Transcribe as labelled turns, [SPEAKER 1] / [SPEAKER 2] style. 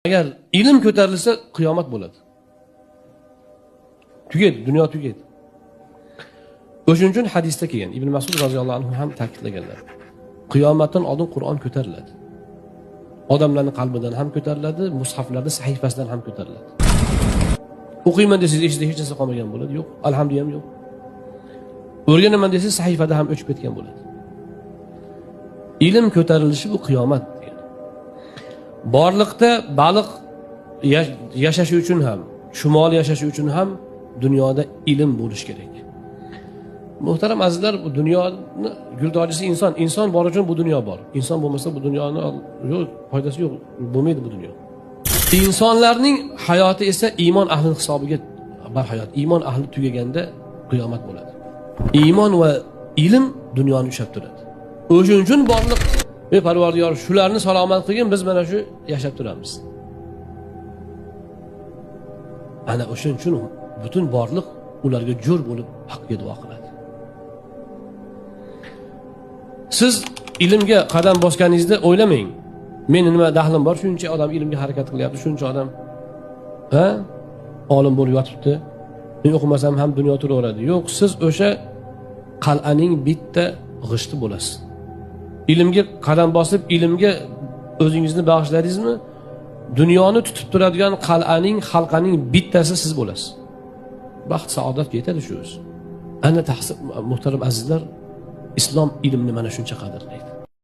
[SPEAKER 1] Agar ilm ko'tarilsa, qiyomat bo'ladi. Tugaydi, dunyo tugaydi. O'shuning uchun hadisda kelgan, Ibn Mas'ud roziyallohu anhu ham ta'kidlaganlar. Qiyomatdan oldin Qur'on ko'tariladi. Odamlarning qalbidan ham ko'tariladi, mushaflarning sahifasidan ham ko'tariladi. O'qiyman desangiz, eshitda hech narsa qolmagan bo'ladi. Yo'q, alhamdu ham yo'q. O'rganaman desangiz, sahifada ham o'chib ketgan bo'ladi. Ilm ko'tarilishi bu qiyomat degani. Borliqda baliq yashashi uchun ham, chumol yashashi uchun ham dunyoda ilm bo'lish kerak. Muhtaram azizlar, bu dunyoni gultojisi inson. Inson bor uchun bu dunyo bor. Inson bo'lmasa bu dunyoni yo'q, foydasi yo'q, bo'lmaydi bu dunyo. Insonlarning hayoti esa iymon ahli hisobiga barhayot. Iymon ahli tugaganda qiyomat bo'ladi. Iymon va ilm dunyoni ushlab turadi. O'shuning uchun borliq, ey Parvardigor, shularni salomat qilgin, biz mana shu yashab turamiz. Ana o'shuning uchun butun borliq ularga jo'r bo'lib haqqa duo qiladi. Siz ilmga qadam bosganingizda o'ylamang, meni nima dahlim bor, shuncha odam ilmga harakat qilyapti, shuncha odam ha olim bo'lib yotibdi, men o'qimasam ham dunyo turaveradi. Yo'q, siz o'sha qal'aning bitta g'ishti bo'lasiz. Ilmga qadam bosib, ilmga o'zingizni bag'ishladingizmi, dunyoni tutib turadigan qal'aning, halqaning bittasi siz bo'lasiz. Baxt, saodatga yetadi shu o'zi. Ana tahsil, muhtaram azizlar, islom ilmni mana shuncha qadrlaydi.